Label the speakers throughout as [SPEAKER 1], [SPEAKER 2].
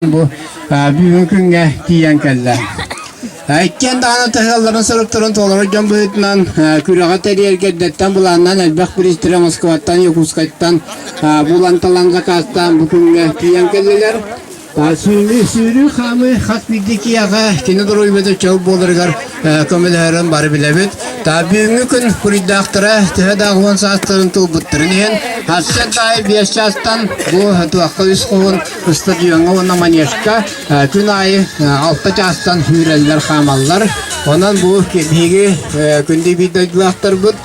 [SPEAKER 1] Бу бүгүн күҥҥэ тиийэн кэллэ. Иккиэн даҕаны тыһыалларын соруктарын толорор дьон быһыытынан күрэҕи тэрийэргэ эрдэттэн былааннаан элбэх бириистэри Москваттан, Якутскайтан булан-талан заказтаан бу күҥҥэ тиийэн кэллилэр. Сүүрүү хаамыы хас биирдии киһиэхэ кини доруобуйата чөл буоларыгар көмөлөһөрүн бары билэбит. Та бүгүҥҥү күн буруйдаахтара төһө да 10 саастарын туолбуттарын иһин, сарсыарда аайы 5 чаастан бу туохха үс хоһун Стадиоҥҥа уонна манежка күн аайы 6 чаастан сүүрэллэр, хаамаллар. Онон бу биһиги күндү биир дойдулаахтарбыт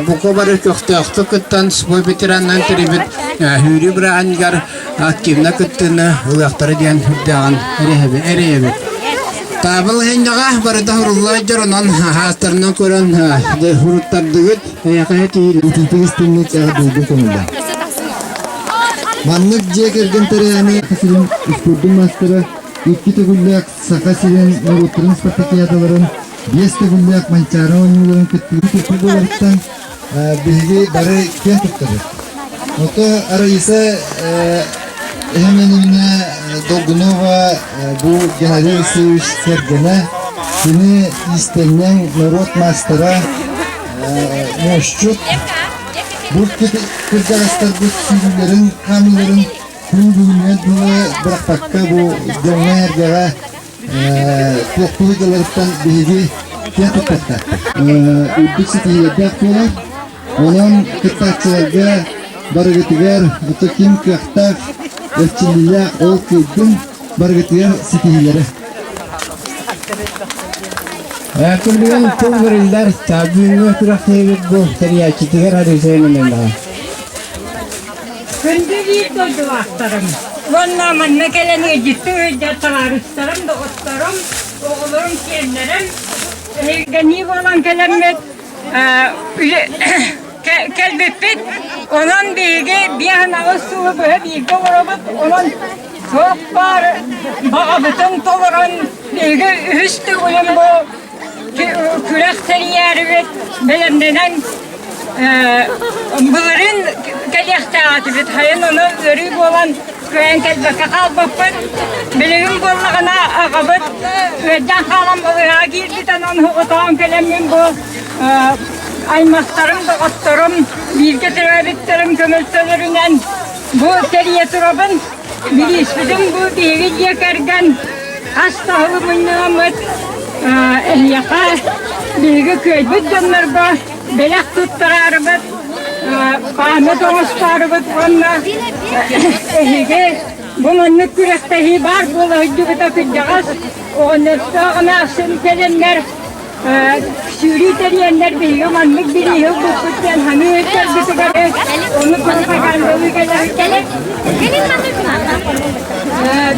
[SPEAKER 1] бука бары көхтөөхтүк кыттан спорт ветеранынан тэрийбит сүүрүү бырааһынньыгар активно кыттыыны ылыахтара диэн үрдээҕин эрэйэбит. Таабыл иһинньэҕэ барыта сурулла сылдьар, онон хаастарынан көрөн суруттардыгыт, эйэхэ тиийин.
[SPEAKER 2] Итиитик истиҥник эҕэрдэлииргэ көҥүллээх. Маннык дьиэ кэргэн тэрээһинэ Саха сирин успуордун маастара, икки төгүллээх Саха сирин норуоттарын спартакиадаларын, биэс төгүллээх Манчаары оонньууларын кыттыыны туппут буоларыттан биһиги бары киэн туттабыт. Ото Раиса Эһэмэниҥҥэ Долгунова бу Геннадий Алексеевич кэргэнэ, кини иистэнньэҥ норуот маастара, муосчут, Бу кырдьаҕастарбыт сүүрүүлэрин, хаамыыларын күн бүгүнүгэр дылы бырахпакка бу дьоҥҥо-сэргэҕэ туохтуу сылдьалларыттан биһиги киэн туттуохтаахпыт. Үрдүк ситиһиилэрдээх буолар. Онон кыттааччыларга барыгытыгар ото ким кыахтаах, эрчиллиилээх ол кыайдын, барыгытыгар ситиһиилэри.
[SPEAKER 1] Күллүгэн тыл бэриллэр, бүгүҥҥү күрэхтэһиибит бу тэрийээччитигэр Алексей Миленаҕа.
[SPEAKER 3] Күндү биир дойдулаахтарым уонна манна кэлэн ыалдьыттыы сылдьар табаарыстарым, доҕотторум, оҕолорум, сиэннэрим эһигини буолан кэлэммит кэлбиппит. Онон биһиги 58 сылы быһа бииргэ олоробут. Онон Туох баар баҕабытын толорон биһиги үһүс төгүлүн бу күрэх тэрийээрибит бэлэмнэнэн былырыын кэлиэхтээх этибит. Хайын ону ыарыы буолан кыайан кэлбэккэ хаалбыппыт. Билигин буоллаҕына аҕабыт ыалдьан хаалан балыыһаҕа киирбит, онон оҕотоон кэлэммин бу аймахтарым, доҕотторум, бииргэ төрөөбүттэрим көмөлтөлөрүнэн бу тэрийэ турабын. Бирииспитин бу биһиги дьиэ кэргэн хас да сылы мунньуламмыт эһиэхэ биһиги кыайбыт дьоннорго бэлэх туттараарыбыт, память оҥостаарыбыт уонна эһиги бу маннык күрэхтэһии баар буола сылдьыбыта кырдьаҕас оҕонньордоох эмээхсин кэлэннэр Сүүрүү тэрийэннэр биһиги маннык бирииһи ылбыппыт диэн саныы ыттарбытыгар ону пропагандалыы кэлэр.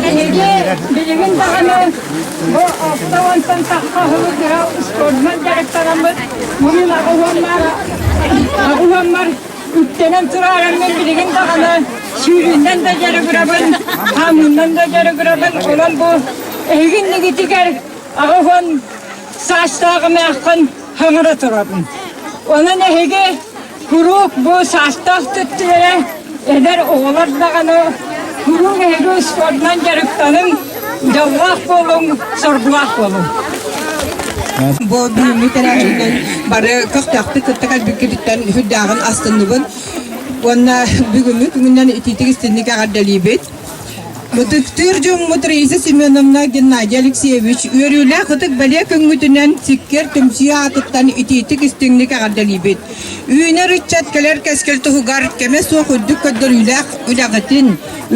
[SPEAKER 3] Биһиги билигин даҕаны бу 60-тан тахса сылы кыра спордунан дьарыктанаммыт мунун аҕуһуоммар үктэнэн тураараммын билигин даҕаны сүүрүүнэн да дьарыгырабын, хаамыынан да дьарыгырабын. Онон бу эһиги иннигитигэр 80 саастаах эмээххин хаҥыра турабын. Онон эһиги куруук бу саастаах төттүлэрэ эдэр оҕолор даҕаны куруук эһиги спордунан дьарыктаныҥ, дьоллоох буолуҥ, соргулаах буолуҥ.
[SPEAKER 4] Бу бүгүҥҥү тэрээһининэн бары көхтөөхтүк кытта кэлбиккититтэн сүрдээҕин астынныбын. Уонна бүгүҥҥү күнүнэн итиитик истинник эҕэрдэлиибит. Ытыктыыр дьоммут Раиса Семеновна, Геннадий Алексеевич үөрүүлээх ытык бэлиэ күҥҥүтүнэн Сиккиэр түмсүү аатыттан итиитик-истиҥник эҕэрдэлиибит. Үүнэр ыччат кэлэр кэскил туһугар кэмэ суох үрдүк көрдөрүүлээх үлэҕитин,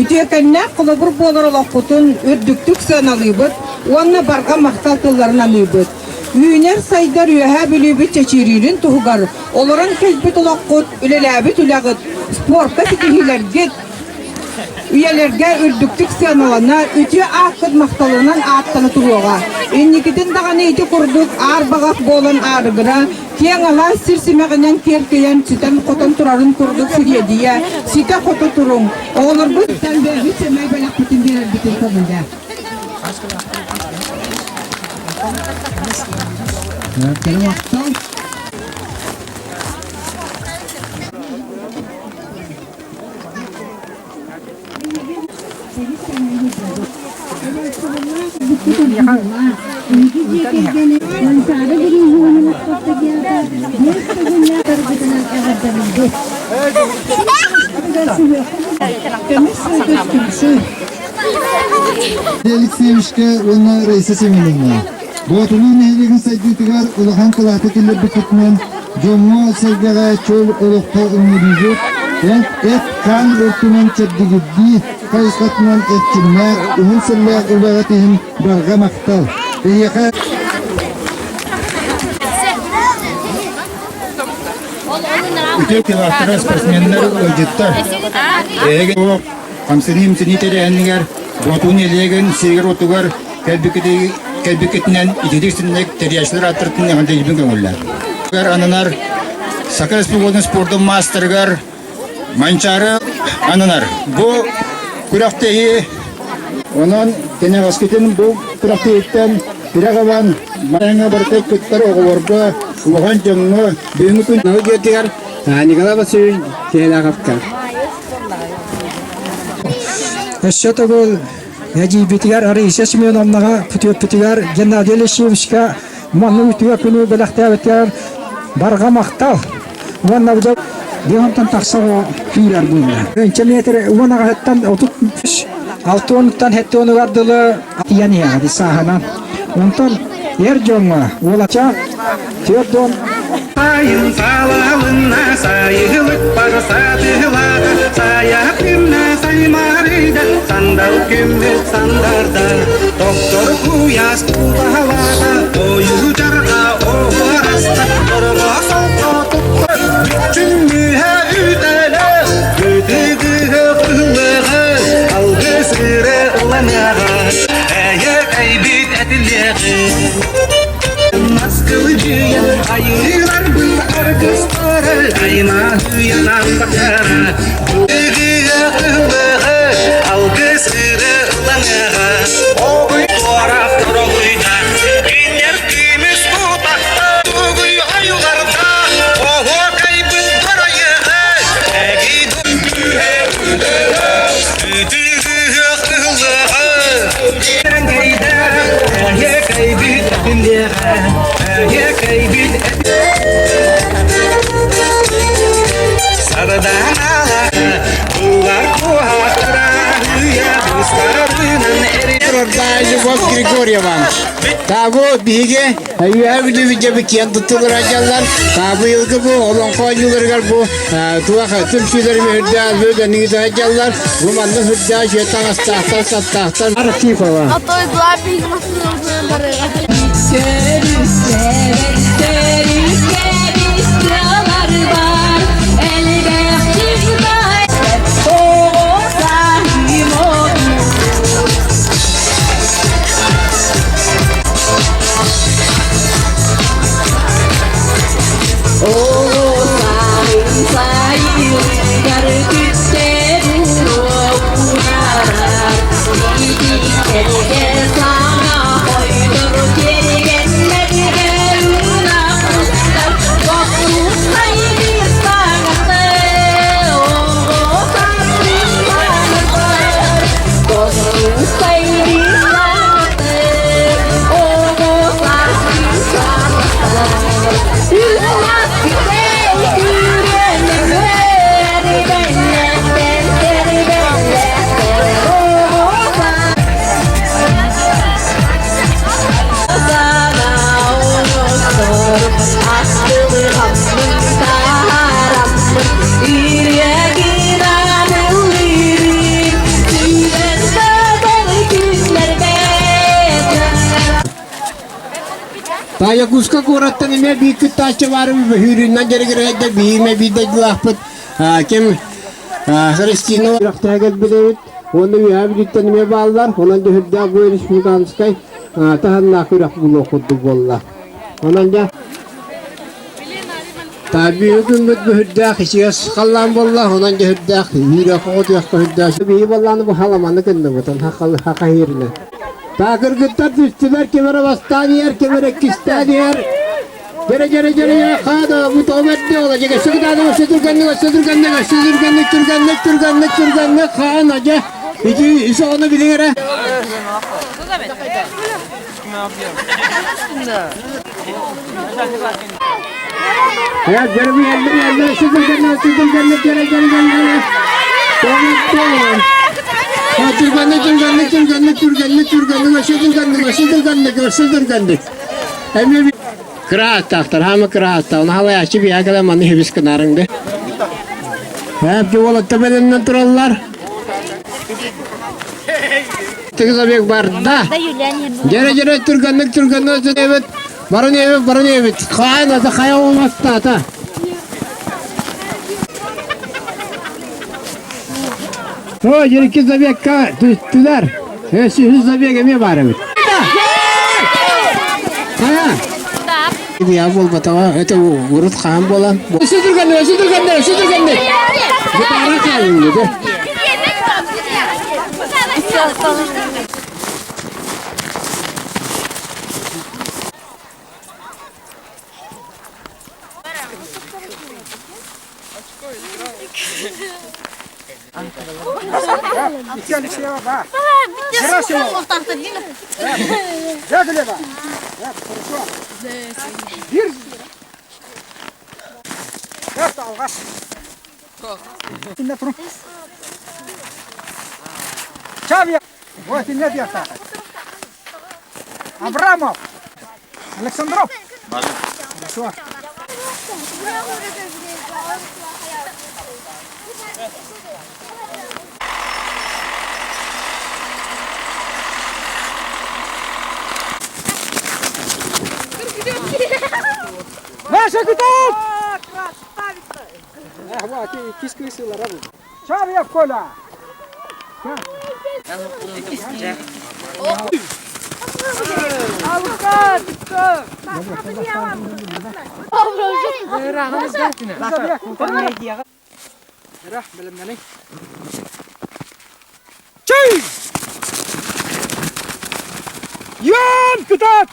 [SPEAKER 4] үтүөкэннээх холобур буолар олоххутун үрдүктүк сыаналыыбыт уонна барҕа махтал тылларын аныыбыт. Үүнэр-сайдар Үөһээ Бүлүүбүт чэчириирин туһугар олорон кэлбит олоххут, үлэлээбит үлэҕит, спорка ситиһиилэргит, Үйэлэргэ үрдүктүк сыаналана, үтүө ааккыт махталынан ааттана туруоҕа. Инникитин даҕаны ити курдук аар баҕах буолан аарыгыра, киэҥ алаас сир симэҕинэн киэркэйэн, ситэн-хотон турарын курдук сириэдийэ, ситэ-хото туруҥ. Оҕолорбут бэйэбит сэмэй бэлэхпитин биэрэрбитин көҥүлэ.
[SPEAKER 5] Манчаары бирииһин биэс төгүллээх барбытынан эҕэрдэлиибит. Көмүс сылгы түмсүү.
[SPEAKER 2] Алексеевичка уонна Раиса Семеновна Боотулуу нэһилиэгин сайдыытыгар улахан кылааты киллэрбиккитинэн дьоҥҥо-сэргэҕэ чөл олоххо ыҥырыыгыт, эт-хаан өртүнэн чэбдигирдии хайысхатынан эрчимнээх, уһун сыллаах үлэҕит иһин барҕа махтал! Эһиэхэ
[SPEAKER 6] Үтүө кылаастара спортсменнар ыалдьыттар. Эһиги хамсаныы-имсэнии тэрээһинигэр Боотулуу нэһилиэгин сиригэр-уотугар кэлбиккитинэн ититик синник тэрийээччилэр ааттарыттан эҕэрдэлиибин көҥүллээх. Ананар Саха Республикатын спордун маастарыгар Манчаары ананар. Бу күрэхтэһии онон кэнэҕэскитин бу күрэхтэһииттэн тирэх ылан маҥа барыта кыттар оҕолорго, улахан дьоҥҥо бүгүҥҥү күн
[SPEAKER 1] дьиэтигэр Николай Васильевич Киһилээховка.
[SPEAKER 7] Өссө төгүл эдьиийбитигэр Раиса Семеновнаҕа, күтүөппүтүгэр Геннадий Алексеевичка маннык үтүө күнү бэлэхтээбитигэр барҕа махтал! Уонна бу дьонтон тахса күүрэр буолла. Инчэ метр 18-ттан 33 6-уонуттан 7-уонугар дылы тиийэн иһэҕит сааһынан. Онтон эр дьоҥҥо уолача 4
[SPEAKER 8] Сайын саалалынна, сайылык барсатыылаата, сайа күннэ саймаарыйда, сандал күммүт сандарда, доктор куйаас кубаһалаата, ойуу дьарҕа оһуораста, торого солко тутта, бүччүн мүһэ үтэлэ, күтүгүһэ кыһылыаҕа, алгыс ыры ыланыаҕа, эйэ кэйбит этилиэҕи. Маскылдьыйан айыыларбын аргыстары аймаһыйанан батара Ыгыа кыһылыаҕы алгыс ыры ыланыаҕа Огуй туорах торолуйда Киннэр күмүс кутахта Тугуй ойуларда Оһуокайбыт доройыаҕа Эги күүһэ Үтүгүһүөх кыһылыаҕа
[SPEAKER 1] Любовь Григорьева. Табу биһиги үөһэ бүлүүбүт киэн туттулар дьаллар. Табу йылгы бу олоҥхо ойууларыгар бу туох түмсүүлэр үрдээн бөдөнүгү дьаллар. Бу манна үрдээн үө таҥастаахтар, саптаахтар. Архипова. Якутска куораттан эмиэ биир кыттааччы баар бөһүүрүнэн дьарыгырайда биир биир дойдулаахпыт ким Христина үрэхтэһэ кэлбит эбит уонна үөһээ бүлүүттэн эмиэ бааллар онон дьүһүрдээх бу республиканскай таһымнаах күрэх буолуох курдук буолла онон дьэ Таабиы күммүт бөһүрдээх ичигэс халлаан буолла онон дьүһүрдээх үүрэх оҕотуохха үрдээх биһи боллааны бу халаманы кынныбытын хахаһииринэ Таакыргыттар түстүлэр, ким эрэ бастаан иһэр, ким эрэ иккистээн иһэр. Дьэрэ, дьэрэ, дьэрэ, дьэрэ, хаада, бу тоҕо бэрдэ ола, дьэ, өссө кытаанах, өссө түргэнник, өссө түргэнник, өссө түргэнник, түргэнник, түргэнник, түргэнник, хаан, дьэ, ити ис оҕону билиҥ эрэ. Ya geri geldi geldi süpürgenler süpürgenler geri geri geri. Türgenlik türgenlik türgenlik türgenlik türgenlik türgenlik türgenlik türgenlik Эми кырааттаахтар, хаама кырааттаах, халаячы биякала маны хебис кынарыңды. Хәп жуолатта бәлемнен тураллар. Тыгызабек барда. Жере-жере түргенлик түргенлик эбит. Барын эбит, барын эбит. Кайын ата кая болмаста ата. О, жерики забекка түстүлөр. Өсү забек эме бар эбит. Кая? Я болбатаға, это урут хаан болан. Өсү түргенлик, өсү түргенлик, өсү түргенлик. Бутара кайын dedi.
[SPEAKER 7] Абрамов! Александров! Маша, куда? Чавьев Коля! Чей! Ян, куда?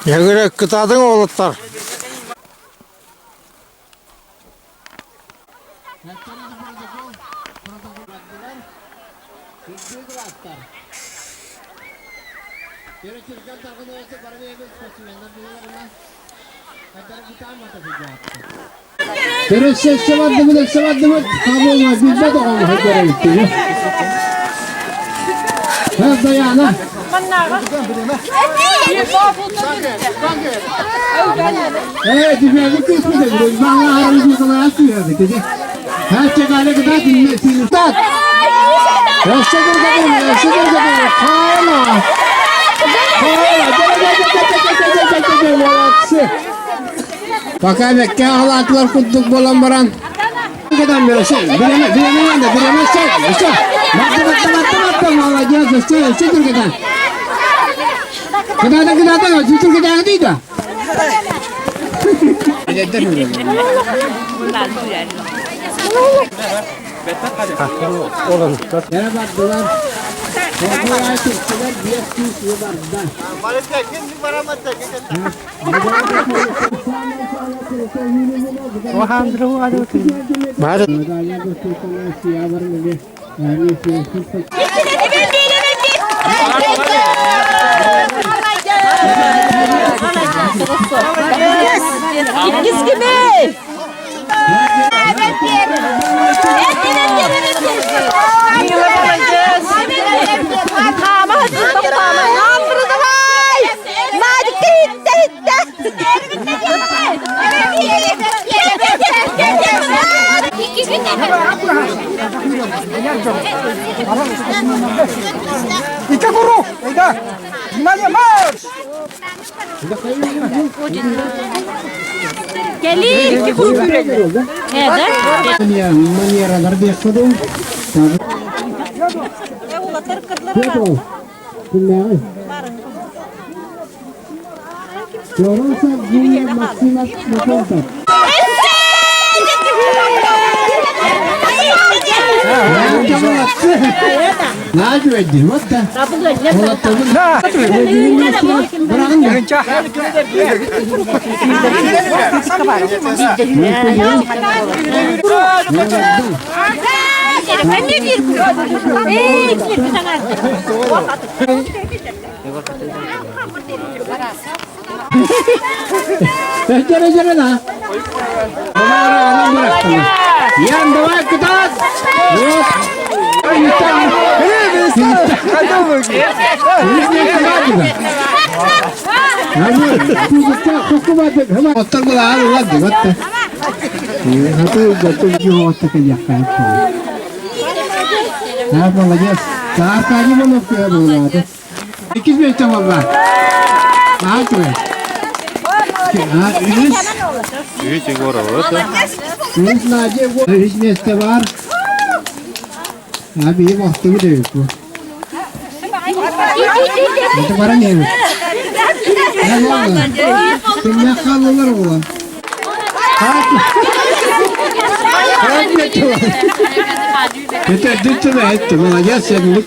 [SPEAKER 6] Ягыры кытадың олыттар.
[SPEAKER 1] Dayana. Evet, bir kısmı da bir. Bana aracı kolay atmıyor dedi. Her çekale kadar dinlesin. Tat. Yaşadır kadın, yaşadır kadın. Hala. Hala. Пока бекке алатылар куттук болан баран. Кадан бересен, билеме, билеме да, билеме сен. Все. Матты, матты, матты, матты, молодец, все, все түргеден. Кыдада, кыдада, түргеден дейді. Yere baktılar. Korkuya çıktılar, bir kişi vardı.
[SPEAKER 3] İkiz gibi.
[SPEAKER 7] И куру! Айда! Внимание, марш!
[SPEAKER 3] Gelin.
[SPEAKER 1] Манералар беккодум. Лоренцо Гуня Максима Маконта. Наадьуйдин, вот да. Быраҕын Дьэрэ дьэрэ на. Ян, давай кытаат! Вот. Оттор булаар улар дибатта. Хаты готов жуотта кэлиэххэ. А, молодец. Аркадий Волов буолааты. Иккис миэстэ буолла. Аатыры. Үһүс.
[SPEAKER 9] Үһүс Егорова, это?
[SPEAKER 1] Үһүс Надя Үһүс миэстэ бар. А, биһи бохтубут эбит бу. Это баран эбит. Кимнээх хааллылар оҕолор? Это действительно, это молодец, я говорю.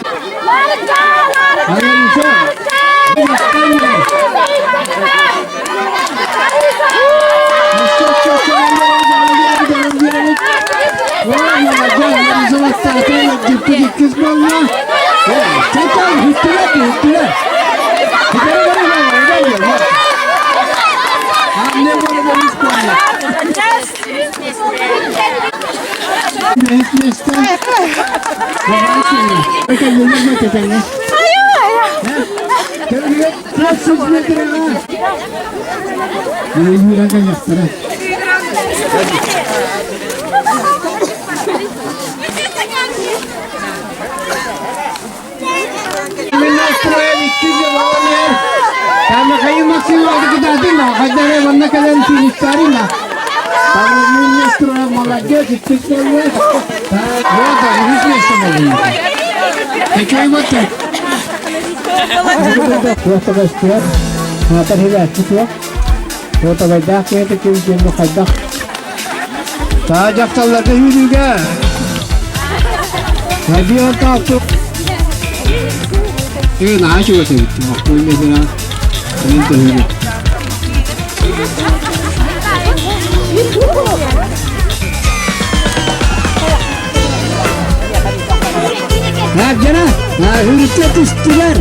[SPEAKER 1] Таа дьахталларга үүрүүгэ Наачуга тэбиттим охтуун бэсина мен төһүүрү. Жана, хүрүттэ түстүлэр.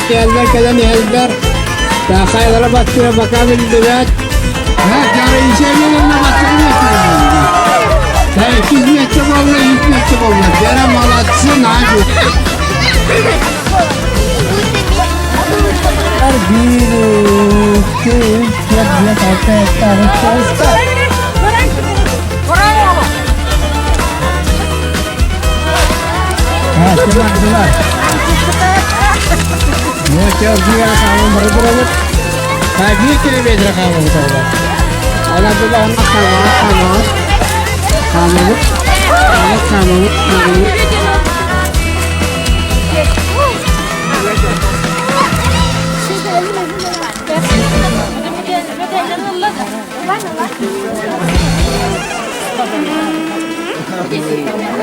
[SPEAKER 1] Кэллэр кэлэн иһэллэр. Таахайлара баттыра бака биллибэт. Иккис миэстэ буолла, үс миэстэ буолла. Дьэрэ молодцы, наадьу. Bir, iki, üç, dört, beş, altı, yedi, sekiz, dokuz.